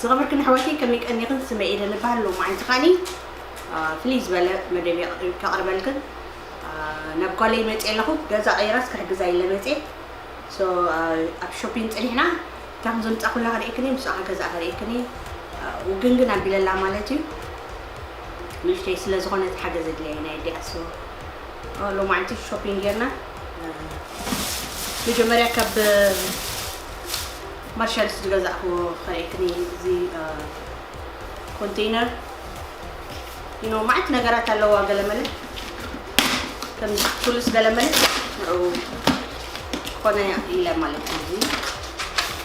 ዝኸበርክን ኣሕዋተይ ከመይ ቀኒኽን? ስመይ ኤደን እበሃል። ሎማዓንቲ ከዓኒ፣ አ፣ ፍልይ ዝበለ መደብ የቕ-፣ ከቕርበልክን። አ፣ ናብ ጓለይ መፅየ ኣለኹ። ገዛ ቀይራስ ክሕግዛ ኢለ መፅየ። ሶ፣ አ፣ ኣብ ሾፒንግ ፀኒሕና። እታ ከም ዘምፃእኩላ ከርእየክን እየ፣ ምስኣ ገዛ ከርእየክን እየ። አ፣ ውግን ግን ኣቢለላ ማለት እዩ። ንእሽተይ ስለ ዝኾነ እቲ ሓገዝ ኣድልያ ናይ ኣዲኣ። ሶ፣ አ፣ ሎማዓንቲ ሾፒንግ ጌርና። አ፣ መጀመርያ ካብ ማርሻልስ ዝገዛእኩዎ ከርእየክን እየ። እዚ፣ አ፣ ኮንቴይነር፣ ዩ ኖ፣ መዓት ነገራት ኣለዋ። ገለመለ ከም ቱልስ ገለመለ ንዕኡ ክኾነ ኢለ ማለት እዩ። እዚ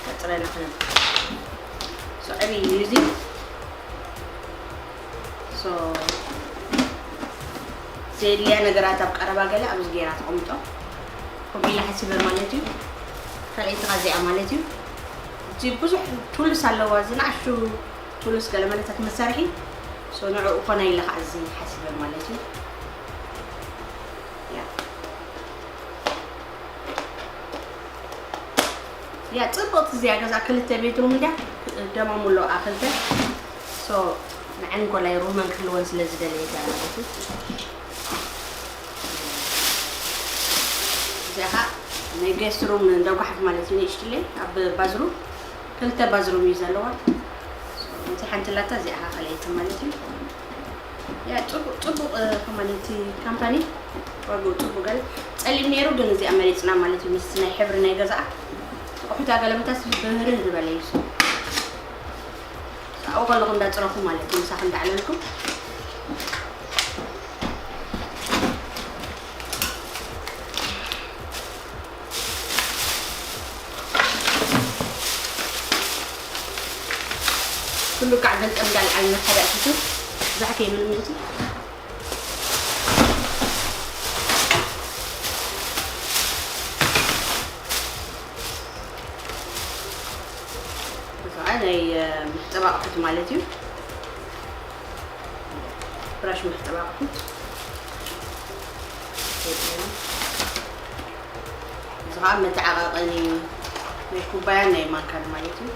ከጥረና ክነብ ሶ፣ ዕብይ እዩ እዚ። ሶ፣ ዘድልያ ነገራት ኣብ ቀረባ ገለ ኣብዚ ገይራ ተቐምጦ። ከምኡ ኢለ ሓሲበ ማለት እዩ። ካልኣይቲ ኸዚኣ ማለት እዩ። እቲ ብዙሕ ቱልስ ኣለዋ። እዚ ንኣሽቱ ቱልስ ገለ መለታት መሳርሒ። ሶ፣ ንዕኡ ኮና ኢለ ኸዓ እዚ ሓሲበ ማለት እዩ። ያ። ያ፣ ጽብቕቲ እዚኣ ገዛ ክልተ ቤድሩም እንድያ፣ ደማሙ ኣለዋ ክልተ። ሶ፣ ንዓን ጓላይ ሩመን ክህልወን ስለ ዝደለየት እያ ማለት እዩ። እዚኣ ኸዓ ናይ ጌስት ሩም እንዳ ጓሓፍ ማለት እዩ፣ ንእሽትለይ ኣብ ባዝሩም፣ ክልተ ባዝሩም እዩ ዘለዋ። ሶ፣ እቲ ሓንቲ ላታ እዚኣ ኸዓ ካልኣይቲ ማለት እዩ። ያ፣ ጽቡቕ፣ ጽቡቕ፣ እ፣ ከማን እቲ ካምፓኒ ዋግኡ ጽቡቕ ገለ ጸሊም ነይሩ፣ ግን እዚኣ መሪጽና ማለት እዩ። ምስቲ ናይ ሕብሪ ናይ ገዛኣ ኣቑሑታ ገለ መታስ ብህርህ ዝበለ እዩ። ኣብኡ ከለኹ እንዳጽረኹ ማለት እዩ፣ ምሳኺ እንዳዕለልኩ። ኩሉ ከዓ ገልጠም እንዳልዓልና ሓደ ኣቲቱ ብዙሕ ከይምልምልቲ። እዚ ከዓ ናይ፣ እ፣ መሕጸቢ ኣቑሑት ማለት እዩ። ብራሽ መሕጸቢ ኣቑሑት። እዚ ከዓ መተዓቓቐኒ ናይ ኩባያን ናይ ማንካን ማለት እዩ።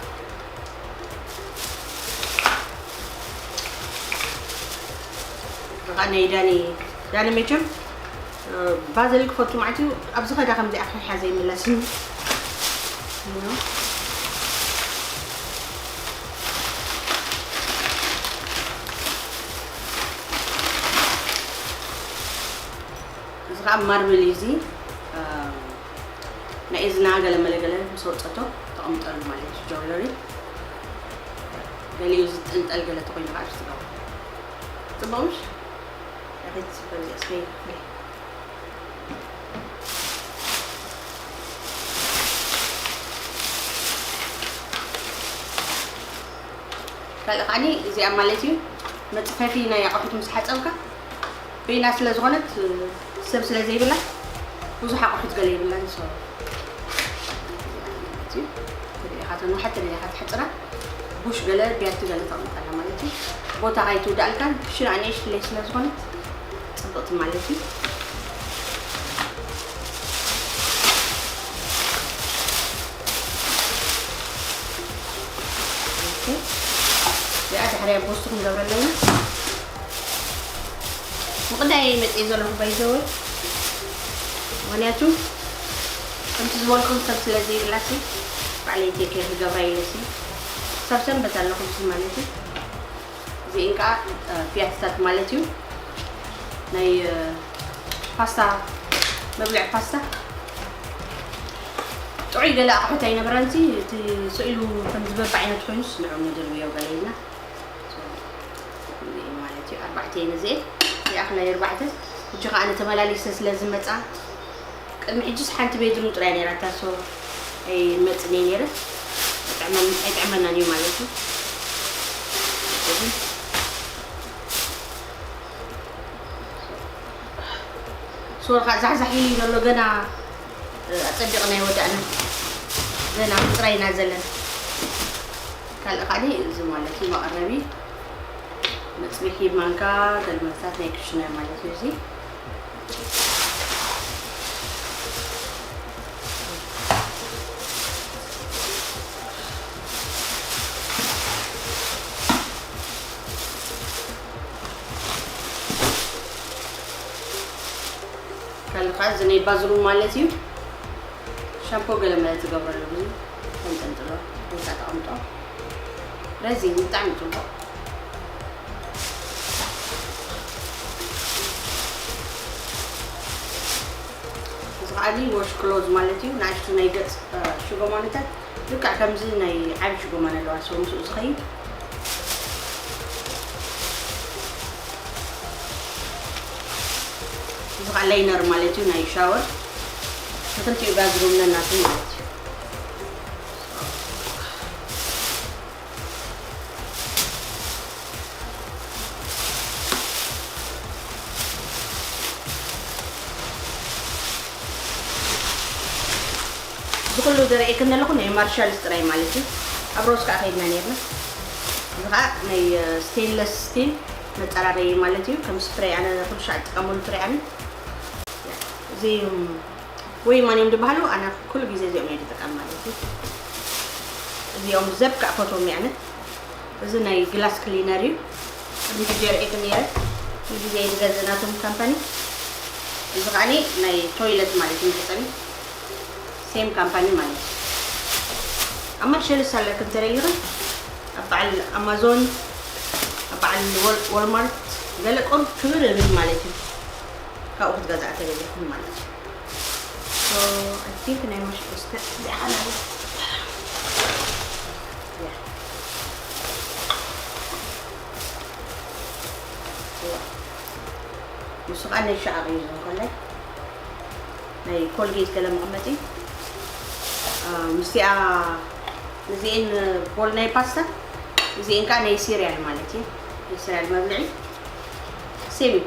እዚ ከዓ ናይ ዳኒ፣ ዳኒ መቸም፣ እ፣ ባዘል ክፈቱ ማለት እዩ። ኣብ ዝኸዳ ከምዚኣ ክሕሓ ዘይምለስኒ። እዚ ከዓ ማርብል እዩ። እዚ፣ እ፣ ናይ እዝና ገለ መለ ገለ ምስ ወፀቶ ተቐምጠሉ ማለት እዩ። ጆለሪ ገሊኡ ዝጥንጠል ገለ ተኮይኑ ከዓ ዝትገብሮ። ጽቡቕ ምሽ? ኣቤት ጽቡቕ እዩ። እስከ ካልእ ከዓኒ እዚኣ ማለት እዩ፣ መጽፈፊ ናይ ኣቑሑት ምስ ሓጸብካ በይና ስለ ዝኾነት፣ ሰብ ስለ ዘይብላ ብዙሕ ኣቑሑት ገለ የብላን። ሶ፣ እዚኣ ማለት እዩ፣ ተደሊኻ ተንውሓት፣ ተደሊኻ ትሕጽራ፣ ቡሽ ገለ፣ ቢያቲ ገለ ተቕምጠላ ማለት እዩ። ቦታ ከይትውዳእልካን፣ ክሽነ ኣንእሽትለይ ስለ ዝኾነት ጽብቕቲ ማለት እዩ። ኦኬ። እዚኣ ድሕሪያ ቦስት ክንገብረላ ኢና። ምቕዳይ መፅእ ዘለኹ ባይዘወ፣ ምኽንያቱ ከምቲ ዝበልኩም ሰብ ስለ ዘይብላሲ ባዕለይ ቴክ ኬር ክገብራ ኢለሲ፣ ክሳብ ሰንበት ኣለኹ ማለት እዩ። እዚኤን ከዓ፣ እ፣ ፒያትታት ማለት እዩ። ናይ፣ እ፣ ፓስታ፣ መብልዒ ፓስታ። ጥዑይ ገለ ኣቑሑት ኣይነበረን። እቲ ስኢሉ ከም ዝበብ ዓይነት ኮይኑስ ንዑ ንድርብዮ ገለ ኢልና። እዚኤን ማለት እዩ። ኣርባዕተ እየን እዚኤን። ይኣኽላ ኣርባዕተ። ሕጂ ከዓ ንተመላሊሰ ስለ ዝመፃ ቅድሚ ሕጅስ ሓንቲ ቤድሩም ጥራይ ነይራታ፣ ሶ ኣይመጽን እየ ነይረ። ኣይጥዕመን-፣ ኣይጥዕመናን እዩ ማለት እዩ። እዚ ሶርኻ ዛሕዛሕ ኢሉ እዩ ዘሎ፣ ገና ኣጸቢቕና ኣይወዳእናን። ገና ምጽራይና ዘለና። ካልእ ካኒ እዚ ማለት እዩ መቐረቢ መጽብሒ ማንካ፣ ገልመታት ናይ ክሽነ ማለት እዩ እዚ። ካልእ ከዓ እዚ ናይ ባዝሩም ማለት እዩ። ሻምፖ ገለ መለ ትገብረሉ ብዙ ተንጠልጥሎ ወይ ከዓ ተቐምጦ። ረዚን ብጣዕሚ ፅቡቕ። እዚ ከዓ ወሽ ክሎዝ ማለት እዩ። ንኣሽቱ ናይ ገፅ ሽጎማንታት ልክዕ ከምዚ ናይ ዓብዪ ሽጎማን ኣለዋ ሰው ምስኡ ዝኸይድ። እዚ ከዓ ላይነር ማለት እዩ ናይ ሻወር ንክልቲኡ ባዝሩም ነናቱ ማለት እዩ። ብኩሉ ዘርእየክን ዘለኹ ናይ ማርሻልስ ጥራይ ማለት እዩ። ኣብ ሮስ ከዓ ከይድና ነርና። እዚ ከዓ ናይ ስቴንለስ ስቲል መፀራረይ ማለት እዩ። ከም ስፕሬይ ኣነ ኩሉ ሻዕ ዝጥቀመሉ ትሪኣኒ። እዚ ወይ ማን እዮም ዝበሃሉ ኣነ ኩሉ ግዜ እዚኦም እየ ዝጥቀም ማለት እዩ። እዚኦም ዘብ ከዓ ፈትዎም እየ ኣነ። እዚ ናይ ግላስ ክሊነር እዩ። ቅድሚ ሕጂ የርእየክን ነይረ። ኩሉ ግዜ እየ ዝገዝእ ናቶም ካምፓኒ። እዚ ከዓ ናይ ቶይለት ማለት እዩ መሕፀኒ። ሴም ካምፓኒ ማለት እዩ። ኣብ ማርሸልስ ኣለክ እንተደሊኽን ኣብ በዓል ኣማዞን ኣብ በዓል ወል- ወልማርት ገለ ቆር ክብር እብል ማለት እዩ። ካብኡ ክትገዝኣ ተደሊኽን ማለት እዩ። So I think ናይ ማርሸልስ ተ- ደሓን ኣለ። ንሱ ከዓ ናይ ሻዕቕ እዩ ዝኾለይ ናይ ኮልጌት ገለ መቐመጢ ምስቲኣ እዚኤን ቦል ናይ ፓስታ እዚኤን ከዓ ናይ ሲሪያል ማለት እዩ። ናይ ሲሪያል መብልዒ ሴም እዩ።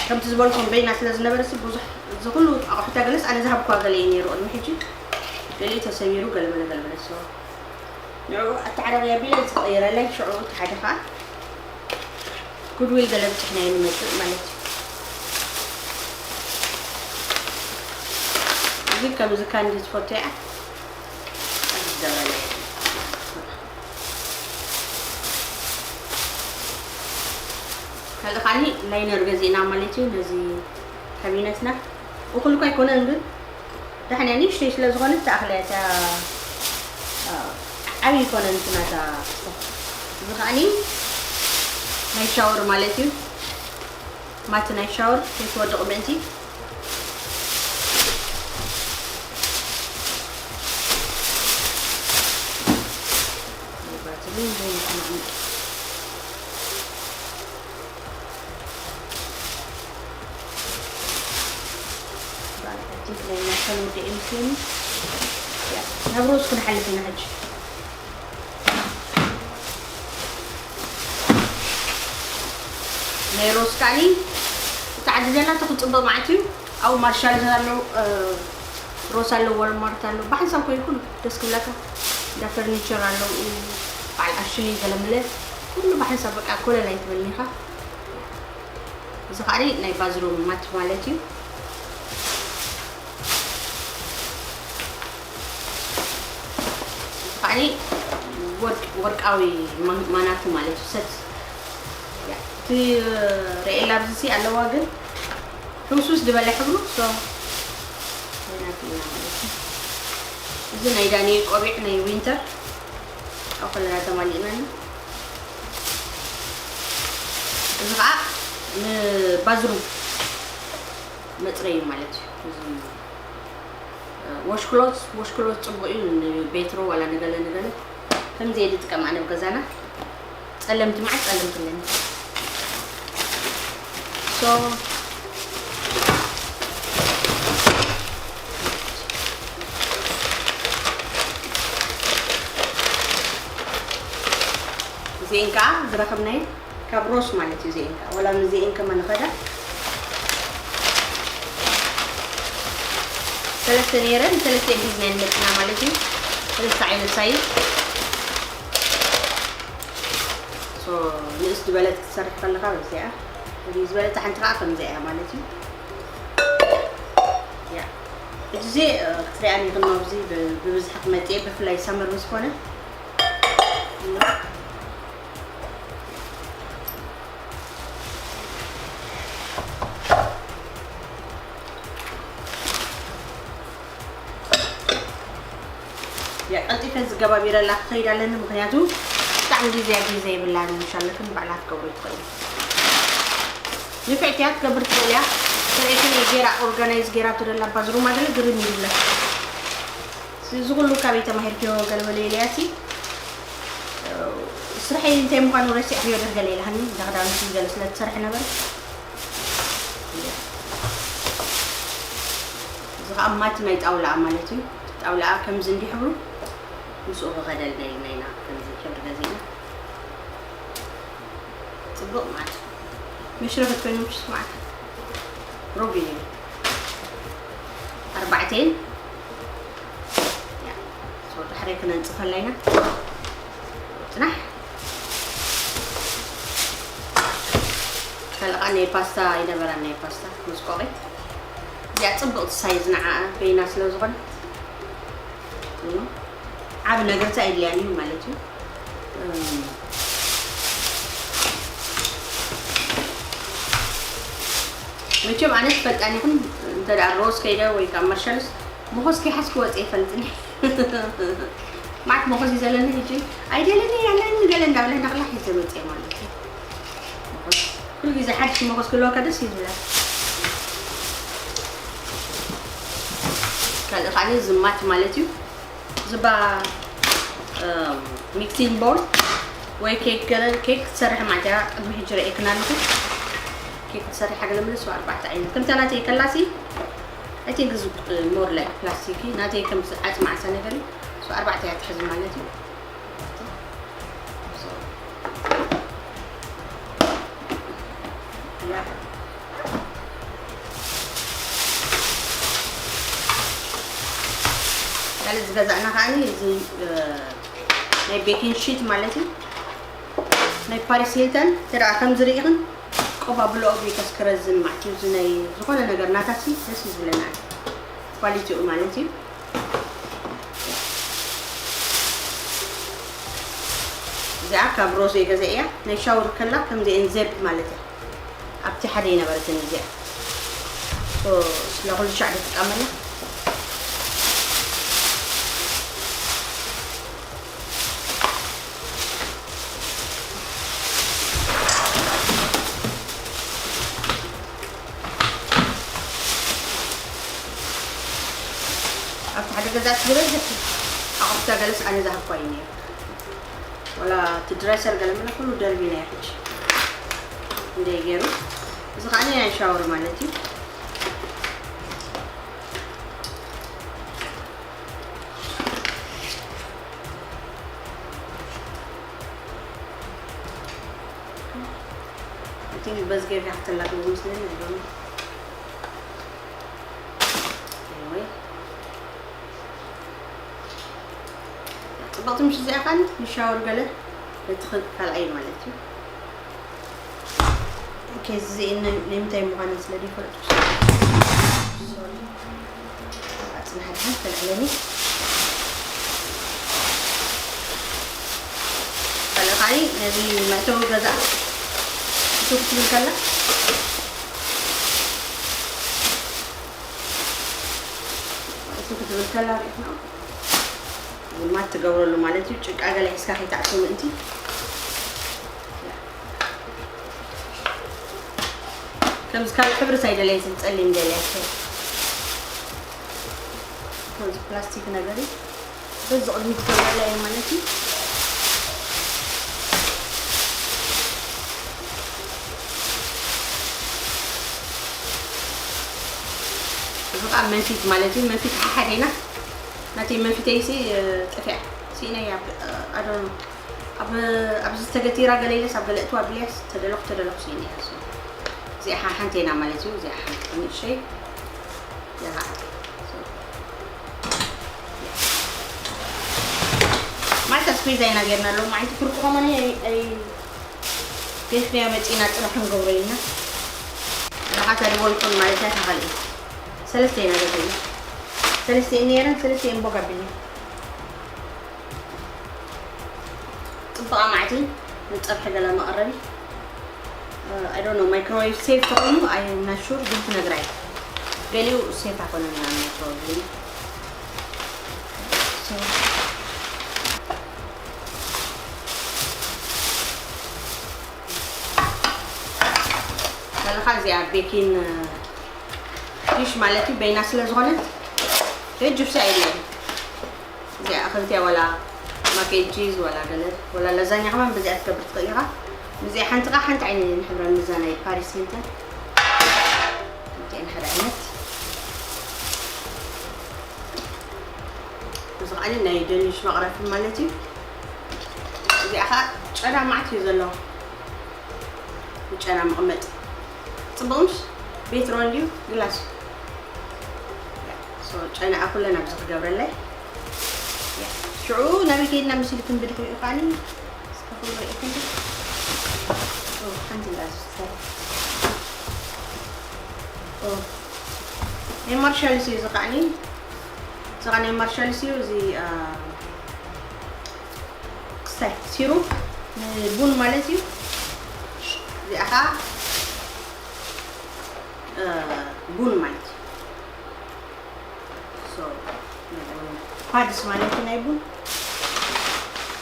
ከምቲ ዝበልኩም በይና ስለ ዝነበረ ሲ ብዙሕ እዚ ኩሉ ኣቑሑት ኣገለስ ኣነ ዝሃብኳ ገለ እዩ ነይሩ ቅድሚ ሕጂ ገሊኡ ተሰቢሩ ገለመለ ገለመለ ሶ ንዕኡ ኣተዓራርያ ቢለ ዝቐየረለይ ሽዑ እቲ ሓደ ከዓ ጉድዊል ገለ ብፅሕና እዩ ንመፅእ ማለት እዩ። እዚ ከምዚ ካንዲ ዝፈቱ እያ ዝገብረለይ። ካልእ ካኒ ላይነር ገዚእና ማለት እዩ ነዚ ካቢነትና እኩል እኳ ኣይኮነን ግን ዳሕንያ ንእሽተይ ስለ ዝኾነት ትኣኽለ እታ ዓብዪ ይኮነን ትናታ ክስተ እዚ ከዓኒ ናይ ሻወር ማለት እዩ። ማቲ ናይ ሻወር ከይትወድቕ ምእንቲ ናብ ሮዝ ክንሓልፍ ኢና ሕጂ ናይ ሮዝ ካኒ ተዓዲ ዘለና ተክፅብቕ ማለት እዩ። ኣብኡ ማርሻል ኣለዉ ሮስ ኣለዉ ወልማርት ኣለዉ ብሓንሳብ ኮይ ኩሉ ደስ ክብለካ እንዳ ፈርኒቸር ኣለዉ በዓል ኣሽሊ ገለምለ ኩሉ ብሓንሳብ በቃ ኮለል ኣይትበልኒ ኢኻ። እዚ ከዓ ናይ ባዝሩም ማት ማለት እዩ። እዚ ከዓ ወርቃዊ ማናቱ ማለት እዩ። ሰት እቲ ርእየላ ኣብዚ ኣለዋ ግን ሕውሱስ ዝበለ ሕብሩ ሶ ናትና ማለት እዩ። እዚ ናይ ዳንኤል ቆቢዕ ናይ ዊንተር ኣብ ከለና ተማሊእና እዚ ከዓ ንባዝሩም መፅረዩ ማለት እዩ። እዚ ወሽክሎት ወሽክሎት ፅቡቅ እዩ ንቤትሮ ዋላ ንገለ ንገለ ከምዚ እየ ዝጥቀም ኣነ ኣብ ገዛና። ጸለምቲ መዓት ጸለምቲ ኣለኒ። So እዚኤን ከዓ ዝረኸብናየን ካብ ሮስ ማለት እዩ። እዚኤን ከዓ ወላ እዚኤን ከመ ንኸዳ ሰለስተ ነይረን ሰለስተ ሒዝና ንመፅና ማለት እዩ። ሰለስተ ዓይነት ሳይዝ ንእስ ዝበለት ክትሰርሕ ከለኻ በዚኣ ሪዝ ዝበለት ሓንቲ ከዓ ከምዚ እያ ማለት እዩ። ያ እዚ ክትሪኣን ይኽን ኣብዚ ብብዝሒ ክመፅእ ብፍላይ ሰመር ምስ ኮነ ያ ቀልጢፈ ዝገባቢረላ ክኸይድ ኣለኒ፣ ምኽንያቱ ብጣዕሚ ግዜ ግዜ የብላን። ምሻለክን ባዕላ ክትገብሮ ትኽእል። ንፍዕቲ እያ ክትገብር ትኽእል እያ። ሰበይትን ጌራ ኦርጋናይዝ ጌራ ትደላ ባዝሩማ ገለ ግርም ይብለክ። እዚ ኩሉ ካበይ ተማሂርክዮ ገለ በለ ኢለያሲ። ስርሐይ እንታይ ምዃኑ ረሲዕክዮ ድር ገለ ኢልሃኒ። እንዳ ክዳውንቲ ገለ ስለ ትሰርሕ ነበር። እዚ ኸኣ ማት ናይ ጣውላኣ ማለት እዩ። ጣውላኣ ከምዚ እንዲ ሕብሩ ምስኡ ክኸደልና ኢልና ኢና ከምዚ ሕብሪ ገዚእና። ጽቡቕ ማለት እዩ። መሽረፈት ኮይኑ ምሽ ስማዕት ሮቢን እዩ። ኣርባዕቴን ያ፣ ሶ ድሕሪ ክነንጽፈላ ኢና። ጽናሕ። ካልእ ናይ ፓስታ ይነበራ፣ ናይ ፓስታ መስቆቒ። እዚኣ ጽብቕቲ ሳይዝ ንዓኣ በይና ስለ ዝኾነት፣ እሞ ዓቢ ነገርታ የድልያን እዩ ማለት እዩ። እም፣ መቸም ኣነ ትፈልጣኒ ይኹን፣ እንተ ደኣ ሮዝ ከይደ ወይ ካብ ማርሻልስ፣ መኾስ ከይሓዝኩ ወጽየ ይፈልጥኒ። ማዕት መኾስ እዩ ዘለኒ ሕጂ። ኣይደለኒ፣ ያለኒ ገለ እንዳበለ እንዳቕላሕ እዩ ዘመጽየ ማለት እዩ። መኾስ፣ ኩሉ ግዜ ሓድሽ መኾስ ክህልወካ ደስ እዩ ዝብለካ። ካልእ ከኣ ዝማት ማለት እዩ። ዝባ፣ እም፣ ሚክሲንግ ቦል ወይ ኬክ ገለ፣ ኬክ ክትሰርሕ ማለት እያ። ቅድሚ ሕጂ ርእየክና ኣለኹ። ኬክ ክትሰርሕ ገለ ምልስ ኣርባዕተ ዓይነት። ከምታ ናተይ ከላሲ፣ I think is more like ፕላስቲክ። ናተይ ከም ዓጽሚ ዓሳ ነገር እዩ። So ኣርባዕተ እያ ትሕዝ ማለት እዩ። So፣ ያ። ካልእ ዝገዛእና ከኣኒ እዚ፣ እ፣ ናይ ቤኪንግ ሺት ማለት እዩ። ናይ ፓሪስ ሂልተን ተደኣ ከም ዝርኢኽን ቆባ ብልኦ ቤተስ ክረዝን ማለት እዩ። እዚ ናይ ዝኾነ ነገር ናታሲ ደስ እዩ ዝብለና። ኳሊቲኡ ማለት እዩ። እዚኣ ካብ ሮዝ እየ ገዛእያ። ናይ ሻወር ከላ ከምዚአን ዜፕ ማለት እያ። ኣብቲ ሓደ ይነበረትን እዚኣ። ሶ፣ ስለ ኩሉ ሻዕ ዝጥቀመላ። ኣብቲ ሓደ ገዛ ትግበል ዘኪ ኣቑሑታ ገለስ ኣነ ዝሃብኳ እዩ ነይሩ። ወላ እቲ ድረሰር ገለ መለ ኩሉ ደርቢናዮ ሕጂ። እንደይ ገይሩ። እዚ ከኣ ናይ ሻወር ማለት እዩ። I think በዚ ጌርካ ክትላግቦ መስለኒ፣ I don't know። Anyway። ጽብቕቲ ምሽ እዚኣ ኸኣ ንሻወር ገለ እቲ ኽ-፣ ካልኣይ ማለት እዩ። ኦኬ፣ እዚ ናይ፣ ናይ ምንታይ ምዃኑ ስለ ዘይፈለጥኩ፣ ሶሪ። ኣጽንሓ ድሓን ከልዕለኒ። ካልእ ኸኣ ነዚ መእተዊ ገዛ እቱ ክትብል ከላ፣ እቱ ክትብል ከላ ርኢኽና። ዝማት ትገብረሉ ማለት እዩ። ጭቃ ገለ ሒዝካ ከይትኣቱ ምእንቲ። ከምዚ ካልእ ሕብሪ ሳይደለየ፣ እዚ ጸሊም ደልያ። ከምዚ ፕላስቲክ ነገር እዩ። በዚ ቅድሚት ትገብረላ እየ ማለት እዩ። እዚ ከዓ መንፊት ማለት እዩ። መንፊት ሓሓደ ኢና። ናተይ መንፊተይሲ፣ እ፣ ጠፊኣ። ስኢነያ፣ እ፣ I don't know። ኣብ፣ ኣብዚ ተገቲራ ገለ ኢለስ ኣብ ገለ እትዋ ብልያስ ተደለኹ፣ ተደለኹ ስኢነያ። እዚኣ ሓ-፣ ሓንቲ ኢና ማለት እዩ። እዚኣ ሓንቲ ንእሸይ። ማልታ ስኩዛ ኢና ጌርና ኣለዉ። ማዓይቲ ፍርቁ ከማን ኣይ፣ ኣይ፣ ገፍንያ መጺና ጽባሕ ክንገብሮ ኢልና። ንኻታ ድወልኩን ማለት እያ ተኻልኢ። ሰለስተ ኢና ገፊእና። ሰለስተ እየን ነይረን፣ ሰለስተ እየን ቦግ ኣቢልና። ጽቡቕ ማዕቲ ንጸብሒ ገለ መቐረቢ። I don't know፣ ማይክሮዌቭ ሴፍ ተኾይኑ፣ I am not sure፣ ግን ትነግራ እያ። ገሊኡ ሴፍ ኣይኮነን ኣብ ማይክሮዌቭ፣ ግን። So፣ እዚኣ ቤኪን ዲሽ ማለት እዩ። በይና ስለ ዝኾነት ጅብሳ የለን። እዚኣ እኽልቲ ዋላ ማኬጅ ቺዝ ዋላ ገለ ዋላ ላዛኛ ከማን በዚኣ ትገብር ትኽእል ኢኻ። እዚኣ ሓንቲ ኻ ሓንቲ ዓይነት እየን ሕብረን፣ እዛ ናይ ፓሪስ ሂልተን እዚኣን ሓደ ዓይነት። እዚ ኸኣ ናይ ደኒሽ መቕረፊ ማለት እዩ። እዚኣ ኸኣ ጨና ማዕት እዩ ዘለዎ። ጨና መቐመጢ ጽቡቕ ምሽ ቤትሮ እንድዩ ግላስ። ሶ ጨና ኣኩለን ኣብዚ ክገብረለይ። ሽዑ ናበይ ከይድና ምስ ኢልክን ብድሕሪኡ ኸኣኒ እስከ ክብሎ ኢኹም። ኦ፣ ሓንቲ ግላስ ኦ፣ ናይ ማርሻልስ እዩ እዚ ኸኣኒ። እዚ ኸኣ ናይ ማርሻልስ እዩ። እዚ፣ አ፣ ክስታይ ሲሩፕ ንቡን ማለት እዩ። እዚኣ ኸኣ፣ አ፣ ቡን ማለት እዩ። ሶ፣ ፓድስ ማለት እዩ ናይ ቡን።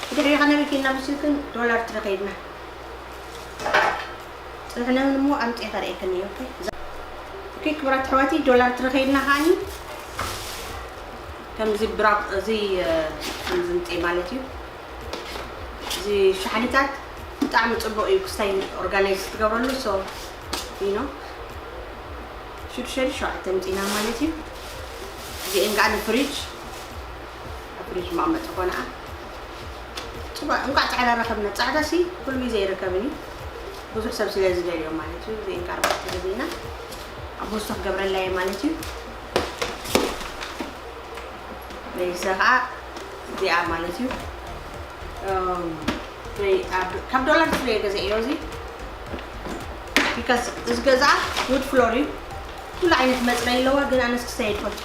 ብድሕሪኡ ኸኣ ናበይ ከይድና ምስ ኢልክን ዶላር ትሪ ከይድና። ጽንሕና እውን እሞ ኣምጺኤ ከርእየክን እየ። ኦኬ። ኦኬ፣ ክቡራት ኣሕዋተይ፣ ዶላር ትሪ ከይድና ከኣኒ ከምዚ ብራቕ፣ እዚ፣ እ፣ ከምዚ ምጽእ ማለት እዩ። እዚ ሻሕሊታት ብጣዕሚ ጽቡቕ እዩ ክስታይ ኦርጋናይዝ ክትገብረሉ። ሶ፣ you know፣ ሽዱሽተ ሸውዓተ ምጺና ማለት እዩ። እዚአን ከኣ ንፍሪጅ፣ ኣብ ፍሪጅ መቐመጢ ኮንኣ። ጽቡቕ፣ እንኳዕ ጻዕዳ ረኸብና። ጻዕዳ ሲ ኩሉ ግዜ ይርከብን እዩ። ብዙሕ ሰብ ስለ ዝደልዮ ማለት እዩ። እዚአን ከኣ ኣርባዕተ ገዚእና ኣብ ቦስቶ ክገብረላ እየ ማለት እዩ። መሊሰ ከኣ እዚኣ ማለት እዩ። እም፣ ወይ ኣብ፣ ካብ ዶላር ትሪ እየ ገዚኤዮ እዚ። ቢካዝ እዚ ገዛ ውድ ፍሎር እዩ። ኩሉ ዓይነት መጽረይ ኣለዋ፣ ግን ኣነስ ክሳይ ይድፈል።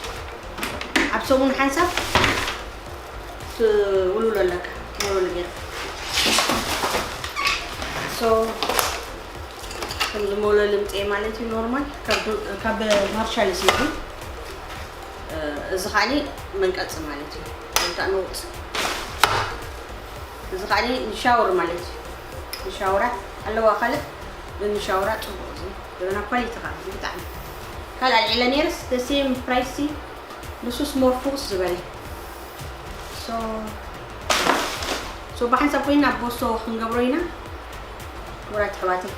ኣብ ሰሙን ሓንሳብ ትውልውሎ ኣለካ፣ ትውልውሎ ጌርካ። ሶ፣ ከምዚ መውለሊ ምጽኤ ማለት እዩ፣ ኖርማል። ካብ ዶ-፣ ካብ ማርሻል እዩ። እ፣ እዚ ኸኣኒ መንቀጺ ማለት እዩ። እንታይ ንውጽ። እዚ ኸኣኒ ንሻወር ማለት እዩ። ንሻወራ ኣለዋ ካልእ፣ ግን ንሻወራ ጽቡቕ እዩ። እንደገና ኳሊቲ ኸኣ ብጣዕሚ። ካልእ ኣልዒለ ነይርስ፣ the same price፣ ንሱስ ሞር ፍኹስ ዝበለ። ሶ፣ ሶ ብሓንሳብ ኮይና ኣብ ቦስቶ ክንገብሮ ኢና። ክቡራት ኣሕዋተይ።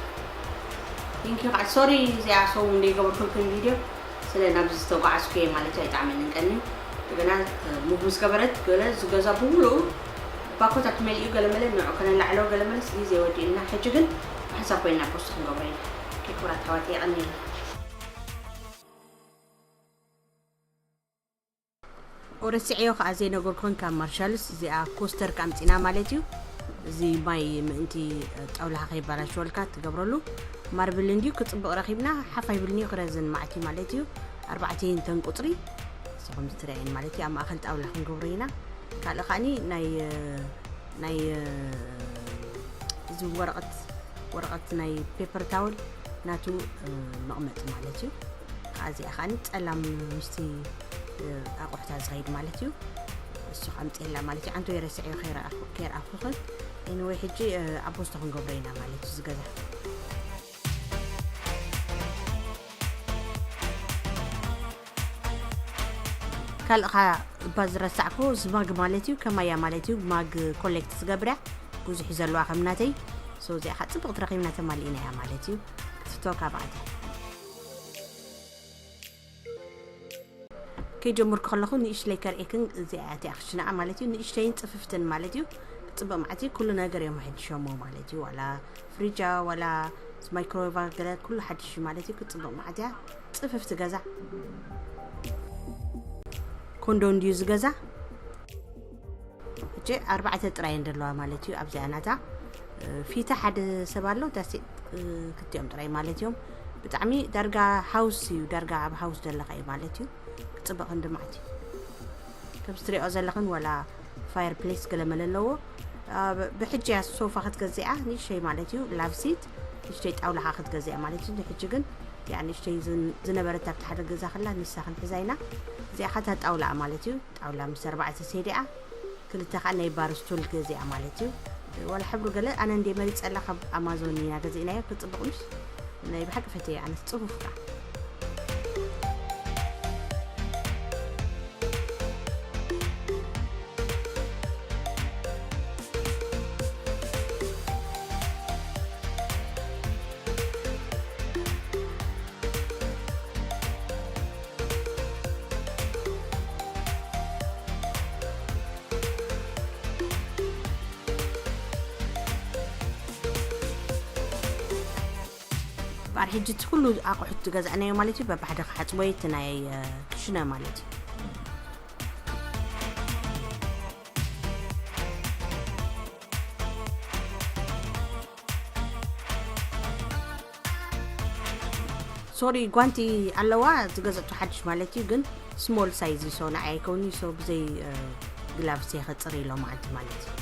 Thank you። ሶሪ እዚኣ ሰው እንደይገበርኩልኩም ቪድዮ። ስለ ናብዚ ዝተጓዓዝኩ እየ ማለት ኣይጣዕመንን ቀንዩ። እንደገና፣ እ፣ ሙቭ ምስ ገበረት ገለ ዝገዛ ብምሉኡ ባኮታት መሊኡ ገለመለ ንዑ ከነላዕሎ ገለመለስ ግዜ ወዲእና። ሕጂ ግን ብሓንሳብ ኮይና ፖስት ክንገብሮ ኢና። ኦኬ፣ ክቡራት ኣሕዋተይ፣ የቐንየልና። ኦ፣ ረሲዐዮ ከዓ ዘይነገርኩኽን ካብ ማርሻልስ እዚኣ ኮስተር ኣምፂና ማለት እዩ። እዚ ማይ ምእንቲ ጣውላኻ ከይባላሸወልካ ትገብረሉ ማርብል እንድዩ። ክፅብቕ ረኺብና ሓፍ ኣይብልን እዩ፣ ክረዝን ማዕት እዩ ማለት እዩ። ኣርባዕተ እየን እተን ቁፅሪ፣ ንስኹም ዝትረኣየን ማለት እዩ። ኣብ ማእኸል ጣውላ ክንገብሮ ኢና። ካልእ ከዓኒ ናይ፣ ናይ፣ እዚ ወረቐት፣ ወረቐት ናይ ፔፐር ታወል ናቱ፣ እ፣ መቕመጢ ማለት እዩ። ከዓ እዚኣ ከዓኒ ጸላም ምስቲ፣ እ፣ ኣቑሑታ ዝኸይድ ማለት እዩ። እሱ ከምጽኤላ ማለት እዩ። ዓንቶ የረስዐዮ ከይረኣኹ-፣ ከይረኣኹኽን። ኤኒወይ፣ ሕጂ፣ እ፣ ኣብ ቦስቶ ክንገብሮ ኢና ማለት እዩ፣ እዚ ገዛ። ካልእ ኸዓ እባ ዝረሳዕኩ፣ እዚ ማግ ማለት እዩ፣ ከማያ ማለት እዩ፣ ማግ ኮሌክት ዝገብር እያ፣ ብዙሕ እዩ ዘለዋ ከም ናተይ። ሶ እዚኣ ኸዓ ጽብቕቲ ረኺብና ተማሊእና እያ ማለት እዩ። ክትፍተወካ መዓት እያ። ከይጀመርኩ ከለኹ ንእሽለይ ከርእየክን፣ እዚኣ እያ እቲኣ ክሽናኣ ማለት እዩ። ንእሽተይን ጽፍፍትን ማለት እዩ። ጽብቕ መዓት እዩ። ኩሉ ነገር እዮም ኣሐዲሾሞ ማለት እዩ። ዋላ ፍሪጃ፣ ዋላ ማይክሮዌቫ፣ ገለ ኩሉ ሓድሽ እዩ ማለት እዩ። ክጽብቕ መዓት እያ። ጽፍፍቲ ገዛ። ኮንዶ እንድዩ እዚ ገዛ። ሕጂ ኣርባዕተ ጥራይ እየን ዘለዋ ማለት እዩ። ኣብዚኣ ናታ፣ እ፣ ፊታ ሓደ ሰብ ኣሎ፣ ዳሴ፣ እ፣ ክልቲኦም ጥራይ ማለት እዮም። ብጣዕሚ ዳርጋ ሃውስ እዩ፣ ዳርጋ ኣብ ሃውስ ዘለኻ እዩ ማለት እዩ። ክጽብቕ ክንዲ መዓት እዩ። ከምዚ ትሪኦ ዘለኽን ዋላ ፋየር ፕሌስ ገለ መለ ኣለዎ። እ፣ ብ-፣ ብሕጂ እያ ሶፋ ክትገዝኣ ንእሽተይ ማለት እዩ፣ ላቭ ሲት፣ ንእሽተይ ጣውላ ኸዓ ክትገዝኣ ማለት እዩ። ንሕጂ ግን፣ ያ ንእሽተይ ዝን-፣ ዝነበረት ኣብቲ ሓደ ገዛ ከላ ንሳ ክንሕዛ ኢና። እዚኣ ኸዓ እታ ጣውላ ማለት እዩ። ጣውላ ምስ ኣርባዕተ ሴዲኣ፣ ክልተ ኸዓ ናይ ባር ስቱል ገዚኣ ማለት እዩ። ዋላ ሕብሩ ገለ ኣነ እንደ መሪጸላ ካብ ኣማዞን ኢና ገዚእናዮ፣ ክጽብቕ ምሽ? ናይ ብሓቂ ፈትየ ኣነስ ጽፉፍካ። ባር ሕጂ እቲ ኩሉ ኣቑሑት ዝገዛእናዮ ማለት እዩ በብሓደ ክሓፅቦ እዩ እቲ ናይ ክሽነ ማለት እዩ። ሶሪ ጓንቲ ኣለዋ ዝገዘእቱ ሓድሽ ማለት እዩ ግን ስሞል ሳይዝ እዩ ሶ ንዓይ ኣይከውን እዩ ሶ ብዘይ ግላቭስ እየ ከፅር ኢሎ መዓንቲ ማለት እዩ።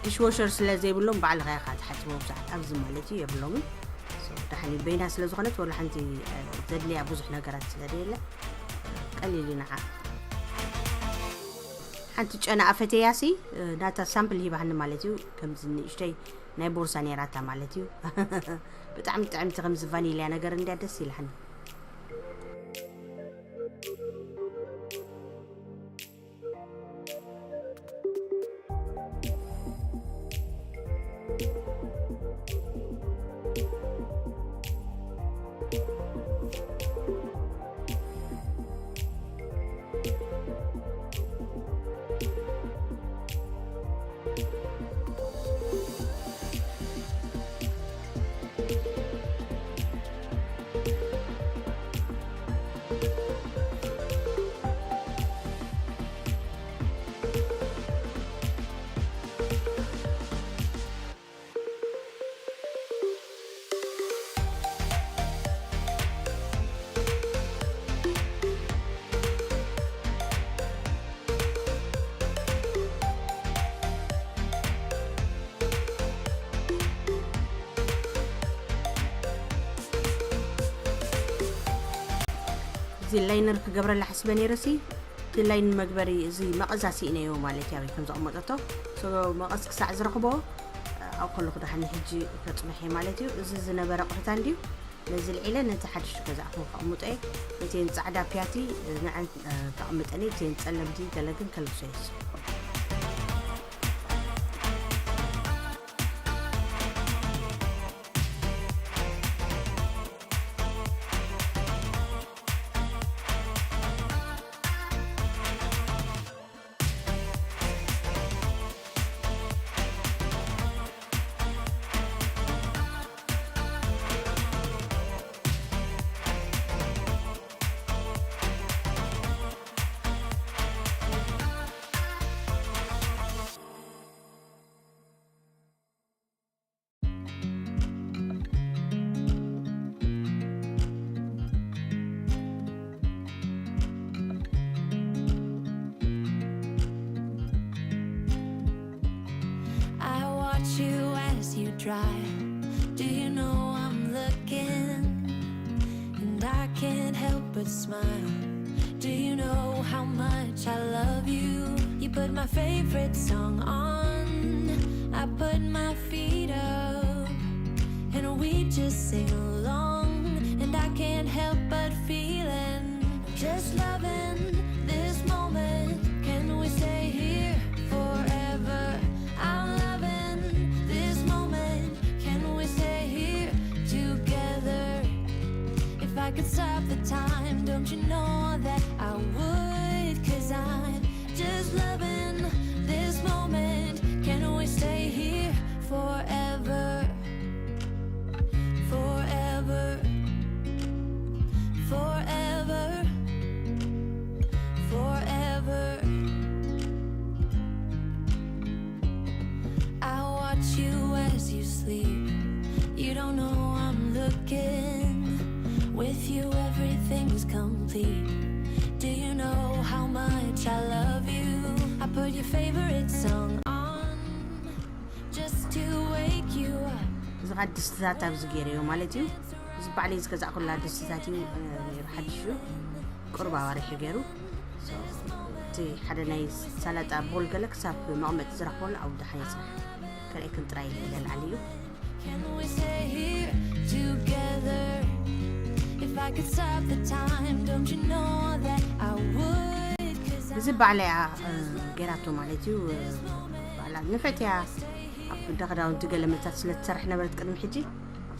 ዲሽዎሸር ስለ ዘይብሎም ባዕልኻ ኢኻ ትሓፅቦ ብዙሓት ኣብዚ ማለት እዩ የብሎምን። ሶ፣ ደሓን እዩ። በይና ስለ ዝኾነት ወላ ሓንቲ እ፣ ዘድልያ ብዙሕ ነገራት ስለ ዘየለ እ፣ ቀሊል እዩ ንዓ። ሓንቲ ጨና ኣፈተያሲ እ፣ ናታ ሳምፕል ሂባህኒ ማለት እዩ። ከምዚ ንእሽተይ ናይ ቦርሳ ነይራታ ማለት እዩ። ብጣዕሚ ጥዕምቲ ከምዚ ቫኒልያ ነገር እንድያ ደስ ኢላኒ። እዚ ላይነር ክገብረላ ሓስበ ነይረ ሲ እቲ ላይን መግበሪ እዚ መቐዛ ስኢነዮ ማለት እዩ ኣበይ ከም ዘቐመጠቶ ሶ መቐስ ክሳዕ ዝረኽቦ ኣብ ከለኹ ደሓን ሕጂ ከፅንሐ ማለት እዩ እዚ ዝነበረ ቁሕታ እንድዩ ነዚ ልዒለ ነቲ ሓድሽ ገዛእኹ ከቕምጦ እየ ነተን ፃዕዳ ፒያቲ ንዐን ከቕምጠን እየ እተን ፀለምቲ ገለ ግን ከልብሶ እየ I watch you as you drive. Do you know I'm looking? And I can't help but smile. Do you know how much I love you? You put my favorite song on. I put my feet up. And we just sing along. And I can't help but feeling. Just loving this moment. Can we stay here forever? I'm loving this moment. Can we stay here together? If I could stop the time, don't you know that I would? Just loving this moment. Can we stay here forever? Forever. Forever. Forever. I watch you as you sleep. You don't know I'm looking. With you, everything's complete. Do you know how much I love you? I put your favorite song on just to wake you up. እዚ ኸዓ ድስትታት ኣብዚ ገይረዮ ማለት እዩ። እዚ ባዕለይ ዝገዛእኩላ ድስትታት እዩ፣ እ፣ ነይሩ ሓድሽ እዩ። ቁሩብ ኣዋሪሑ ገይሩ። So፣ እቲ ሓደ ናይ ሰላጣ ቦል ገለ ክሳብ መቐመጢ ዝረኽበሉ ኣብኡ ደሓን ይጽናሕ። ከርእየክን ጥራይ ኢለ ንዓሊ እዩ። Can we stay here together? If I could stop the time, don't you know that I would? 'Cause I እዚ ባዕለያ፣ እ፣ ገይራቶ ማለት እዩ። እ፣ ባዕላ ንፍዕቲ እያ። ኣብ እንዳ ክዳውንቲ ገለ መታት ስለ ትሰርሕ ነበረት ቅድሚ ሕጂ።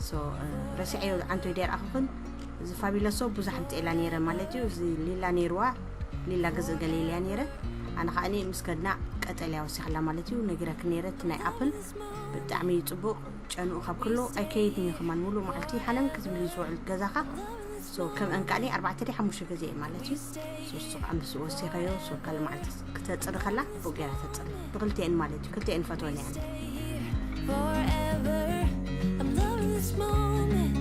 So፣ እ፣ ረሲዐዮ ዓንቶይ ደይረኣኹኽን። እዚ ፋቢለሶ ብዙሕ ኣምፅኤላ ነይረ ማለት እዩ። እዚ ሊላ ነይርዋ፣ ሊላ ገዝእ ገለ ኢልያ ነይረ። ኣነ ከዓኒ ምስ ከድና ቀጠልያ ወሲኽላ ማለት እዩ። ነጊረክ ነይረ፣ እቲ ናይ ኣፕል ብጣዕሚ እዩ ፅቡቕ። ጨንኡ ካብ ክሎ ኣይከይድን እዩ ከማን፣ ሙሉእ መዓልቲ ሃነን ክትብል እዩ ዝውዕል ገዛኻ። So፣ ከም እንቃኒ ኣርባዕተ ድዩ ሓሙሽተ ግዜ እዩ ማለት እዩ። So፣ እሱ ከዓ ምስ ወሲኸዮ፣ so፣ ካልእ መዓልቲ ክተፅሪ ከላ ብኡ ገይራ ተፅሪ። ብክልቲኤን ማለት እዩ፣ ክልቲኤን ፈትወን እየን። Forever. I'm loving this moment.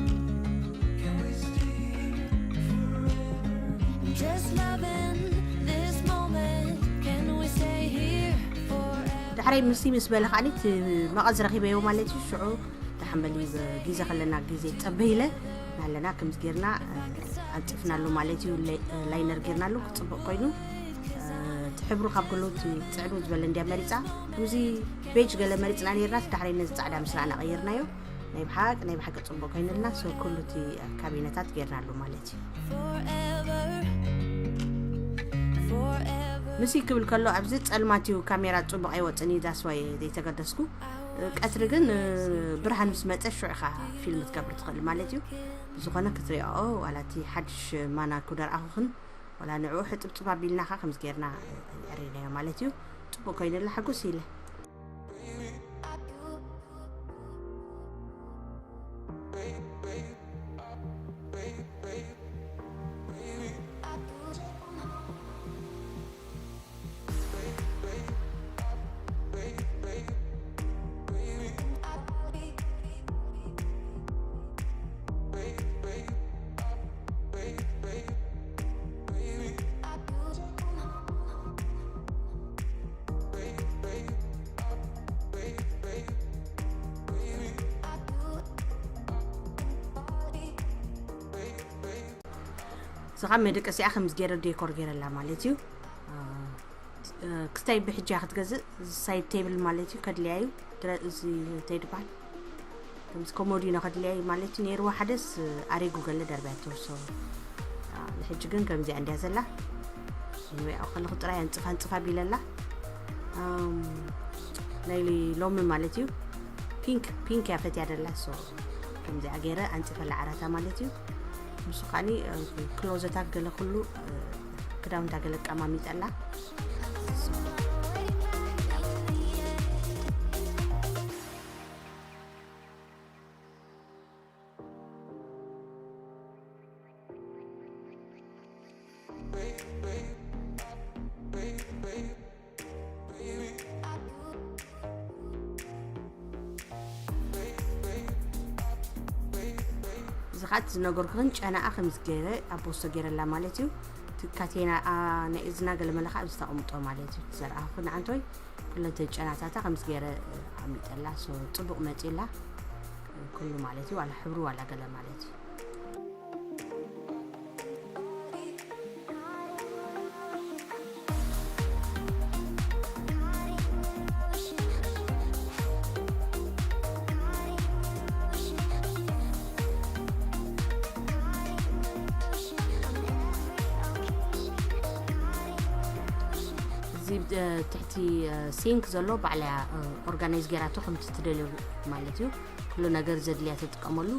I'm just loving this moment. Can we stay here forever? ዳሕረይ ምስ ምስ በለ ከዓኒ እቲ መቐዝ ረኺበዮ ማለት እዩ። ሽዑ ደሓን በሊ ግዜ ከለና ግዜ ፀበ ኢለ ናለና ከምዚ ጌርና፣ እ፣ ኣንፂፍናሉ ማለት እዩ። ለ-፣ ላይነር ጌርናሉ ክፅቡቕ ኮይኑ፣ እ፣ እቲ ሕብሩ ካብ ኩሉ እቲ ፅዕዱ ዝበለ እንድያ መሪፃ። ከምዚ ቤጅ ገለ መሪፅና ነይርና፣ እቲ ዳሕረይ ነዚ ፃዕዳ ምስ ረኣና ቀይርናዮ። ናይ ብሓቂ፣ ናይ ብሓቂ ፅቡቕ ኮይኑልና። So፣ ኩሉ እቲ ካቢነታት ጌርናሉ ማለት እዩ። Forever. Forever. ምስ ክብል ከሎ ኣብዚ ጸልማት እዩ፣ ካሜራ ጽቡቕ ኣይወጽን እዩ፣ that's why ዘይተገደስኩ። ቀትሪ ግን፣ እ፣ ብርሃን ምስ መጸ ሽዑ ኢኻ ፊልም ክትገብር ትኽእል ማለት እዩ። ብዝኾነ ክትሪኦ፣ ዋላ እቲ ሓድሽ ማናኩ ደርኣኹኽን፣ ዋላ ንዕኡ ሕጥብጥብ ኣቢልናኻ ከምዚ ጌርና፣ እ፣ የዕሪናዮ ማለት እዩ። ጽቡቕ ኮይኑላ፣ ሕጉስ ኢለ። እዚኻ መደቀሲኣ ከምዚ ገይረ ዴኮር ገይረላ ማለት እዩ። እ፣ ክስታይ ብሕጂ ክትገዝእ ሳይድ ቴብል ማለት እዩ ከድልያ እዩ። ድረ-፣ እዚ እንታይ ድበሃል? ከምዚ ኮሞዲኖ ከድልያ እዩ ማለት እዩ። ነይርዋ ሓደስ ኣሪጉ ገለ ደርብያቶ። So፣ እ፣ ንሕጂ ግን ከምዚኣ እንድያ ዘላ። ንሪኣኦ ከለኹ ጥራይ ኣንጽፋ ኣንጽፋ ቢለላ። እም፣ ናይ ሎሚ ማለት እዩ። ፒንክ፣ ፒንክ እያ ፈትያ ደላ። So፣ ከምዚኣ ገይረ ኣንጽፈላ ዓራታ ማለት እዩ። ንሱ ከዓኒ፣ እ፣ ክሎዘታት ገለ ኩሉ፣ እ፣ ክዳውንታ ገለ ኣቀማሚጠላ። እዚ ኸዓ እቲ ዝነገርኩኽን ጨናኣ ከምዚ ገይረ ኣብ ቦስቶ ገይረላ ማለት እዩ። እቲ ካቴና፣ ኣ፣ ናይ እዝና ገለ መለ ኸዓ ኣብዚ ተቐምጦ ማለት እዩ። ዘርኣኹ ንዓንቶይ ኩለንተን ጨናታታ ከምዚ ገይረ፣ እ፣ ኣሚጠላ። So፣ ጽቡቕ መጺላ፣ እ፣ ኩሉ ማለት እዩ። ዋላ ሕብሩ ዋላ ገለ ማለት እዩ። እዚ፣ እ፣ ትሕቲ፣ እ፣ ሲንክ ዘሎ ባዕላ፣ እ፣ ኦርጋናይዝ ገይራቶ ከምቲ ትደልዮ ማለት እዩ። ኩሉ ነገር ዘድልያ ትጥቀመሉ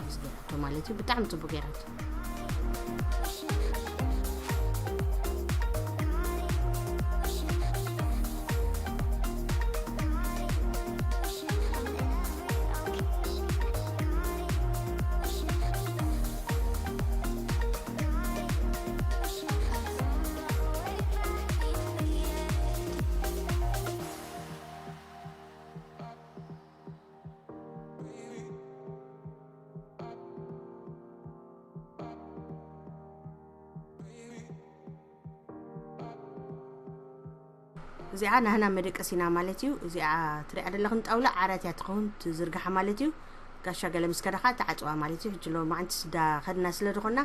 ኣብዚ ገይራቶ ማለት እዩ። ብጣዕሚ ጽቡቅ ገይራቶ። እዚኣ ናህና መደቀሲና ማለት እዩ። እዚኣ ትሪኣ ዘለኽን ጣውላ ዓራት እያ ትኸውን ትዝርግሓ ማለት እዩ። ጋሻ ገለ ምስ ከዳኻ ትዓፅዋ ማለት እዩ። ሕጂ ሎማዓንቲ ስዳ ከድና ስለ ዝኾና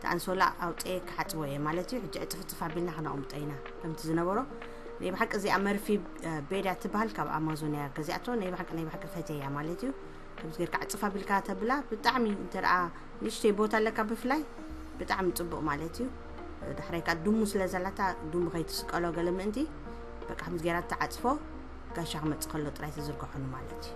ተኣንሶላ ኣውፅኤ ክሓፅቦ እየ ማለት እዩ። ሕጂ ዕፅፍፅፍ ኣቢልና ክነቕምጦ ኢና ከምቲ ዝነበሮ። ናይ ብሓቂ እዚኣ መርፊ ቤዳ ትበሃል፣ ካብ ኣማዞን እያ ገዚኣቶ። ናይ ብሓቂ ናይ ብሓቂ ፈትየያ ማለት እዩ። ከምዚ ጌርካ ዕፅፍ ኣቢልካ ተብላ ብጣዕሚ እንተ ደኣ ንእሽተይ ቦታ ኣለካ ብፍላይ ብጣዕሚ ፅቡቕ ማለት እዩ። ዳሕራይ ከዓ ድሙ ስለ ዘላታ ድሙ ከይትስቀሎ ገለ ምእንቲ በቃ ከምዚ ጌራ ትዓፅፎ፣ ጋሻ ክመፅእ ከሎ ጥራይ ትዝርግሖ ማለት እዩ።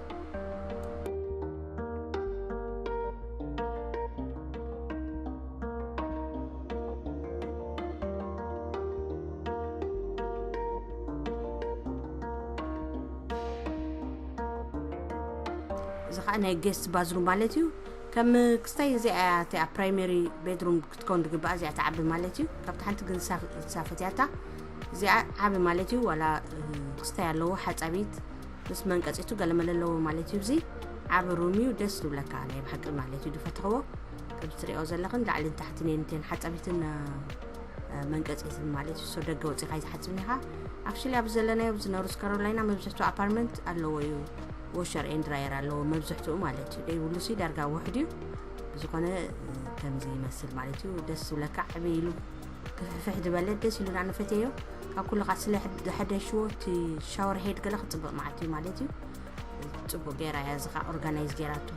እዚ ከዓ ናይ ጌስት ባዝሩም ማለት እዩ። ከም ክስታይ እዚኣ እያ እቲኣ ፕራይመሪ ቤድሩም ክትከውን ዝግባኣ እዚኣ ትዓቢ ማለት እዩ። ካብቲ ሓንቲ ግን ሳፈት እያታ እዚኣ ዓቢ ማለት እዩ። ዋላ ክስታይ ኣለዎ ሓፃቢት ምስ መንቀፂቱ ገለመለ ኣለዎ ማለት እዩ። እዚ ዓቢ ሩም እዩ፣ ደስ ዝብለካ ናይ ብሓቂ ማለት እዩ። ዝፈትኸዎ ከም ትሪኦ ዘለኽን ላዕልን ታሕትን የንቴን ሓፃቢትን መንቀፂትን ማለት እዩ። ሶ ደገ ወፂኻ ይትሓፅብን ኢኻ። ኣክቹሊ ኣብ ዘለናዮ ኣብዚ ኖርስ ካሮላይና መብዝሕትኡ ኣፓርትመንት ኣለዎ እዩ፣ ዎሸር ኤንድ ድራየር ኣለዎ መብዝሕትኡ ማለት እዩ። ደይብሉ ሲ ዳርጋ ውሕድ እዩ። ብዝኾነ ከምዚ ይመስል ማለት እዩ። ደስ ዝብለካ ዕብይ ኢሉ ክፍሕፍሕ ዝበለ ደስ ኢሉና ንፈትየዮ። ካብ ኩሉ ከዓ ስለ ዝሐደሽዎ እቲ ሻወር ሄድ ገለ ክፅብቕ ማለት እዩ ማለት እዩ። ፅቡቅ ገይራ እያ እዚ ከዓ ኦርጋናይዝ ገይራቶ።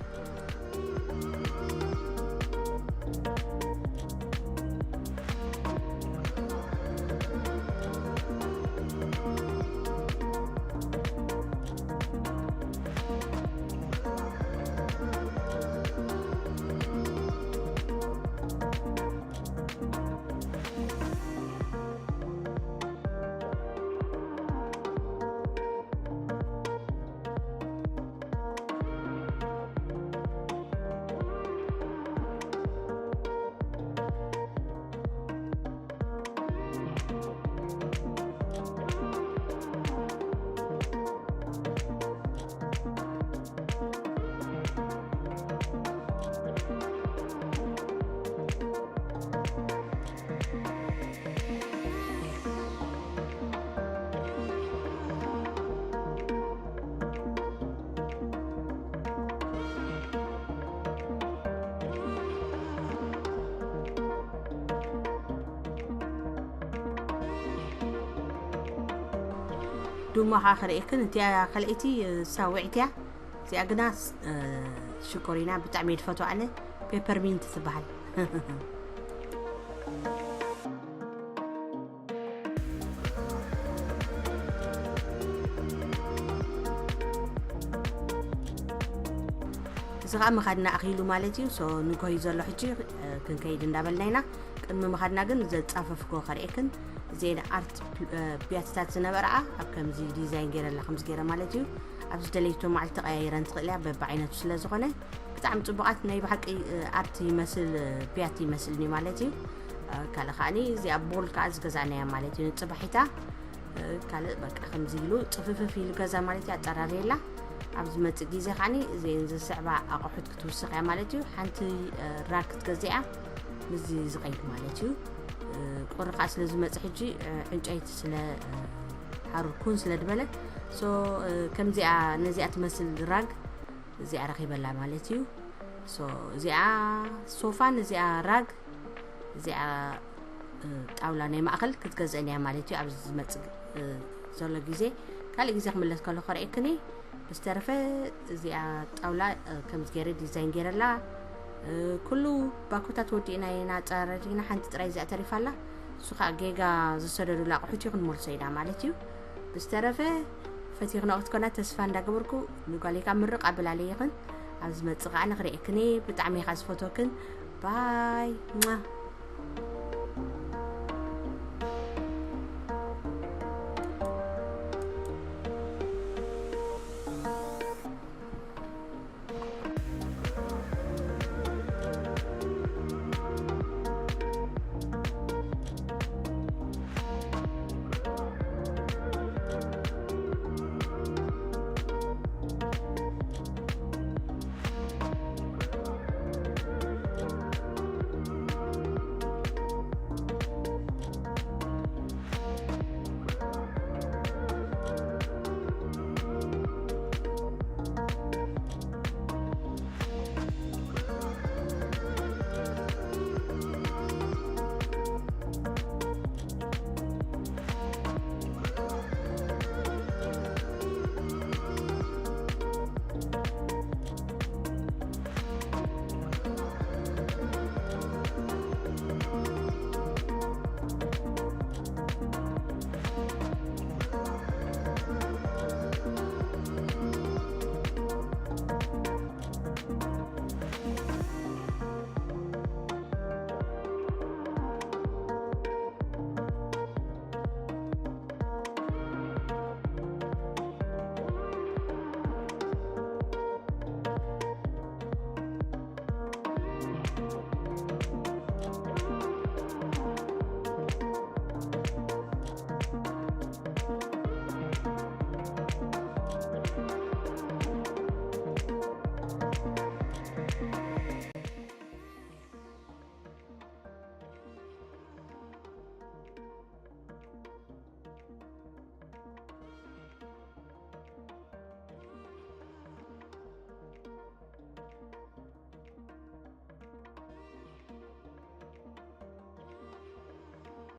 ዱማ ከዓ ክርእየክን እቲኣ ካልኣይቲ ሳውዒት እያ። እዚኣ ግና ሽኮሪና ብጣዕሚ እየ ዝፈትዋ ኣነ። ፔፐርሚንት ትበሃል። እዚ ከዓ ምኻድና ኣኽኢሉ ማለት እዩ። ሶ ንጎይ ዘሎ ሕጂ ክንከይድ እንዳበልና ኢና። ቅድሚ ምኻድና ግን ዘፃፈፍኮ ከርእየክን እዚኤን ኣርት ቢያትታት ዝነበረኣ ኣብ ከምዚ ዲዛይን ገይረላ ከምዚ ገይረ ማለት እዩ። ኣብዚ ደለይቶ መዓልቲ ቀያይረን ትኽእል እያ በብዓይነቱ ስለ ዝኾነ ብጣዕሚ ፅቡቓት ናይ ብሓቂ ኣርት ይመስል፣ ቢያት ይመስልኒ ማለት እዩ። ካልእ ከዓኒ እዚኣ ቦል ከዓ ዝገዛእናያ ማለት እዩ ንፅባሒታ። ካልእ በቃ ከምዚ ኢሉ ፅፍፍፍ ኢሉ ገዛ ማለት እዩ ኣፀራርየላ። ኣብ ዝመፅእ ግዜ ከዓኒ እዚኤን ዝስዕባ ኣቑሑት ክትውስኽ እያ ማለት እዩ። ሓንቲ ራክ ክትገዝእ እያ ምስዚ ዝኸይድ ማለት እዩ። ቁሪ ከዓ ስለ ዝመፅእ ሕጂ ዕንጨይቲ ስለ ሓሩር ኩን ስለ ዝበለ ሶ ከምዚኣ ነዚኣ ትመስል ራግ እዚኣ ረኺበላ ማለት እዩ። ሶ እዚኣ ሶፋን እዚኣ ራግ እዚኣ ጣውላ ናይ ማእኸል ክትገዝእን እያ ማለት እዩ። ኣብዚ ዝመፅእ ዘሎ ግዜ ካልእ ግዜ ክምለስ ከሎ ከርእየክኒ። ብዝተረፈ እዚኣ ጣውላ ከምዚ ገይረ ዲዛይን ገይረላ ኩሉ ባኮታት ወዲእና ኢና ኣፀራረዲና ሓንቲ ጥራይ እዚኣ ተሪፋላ። እሱ ከዓ ጌጋ ዝሰደዱላ ኣቑሑት እዩ ክንመልሶ ኢና ማለት እዩ። ብዝተረፈ ፈቲኽና ክትኮና ተስፋ እንዳገበርኩ ንጓሌካ ምርቕ ኣበላለይኽን ኣብ ዝመፅእ ከዓ ንክርእየክኒ ብጣዕሚ ኢኻ ዝፈትወክን ባይ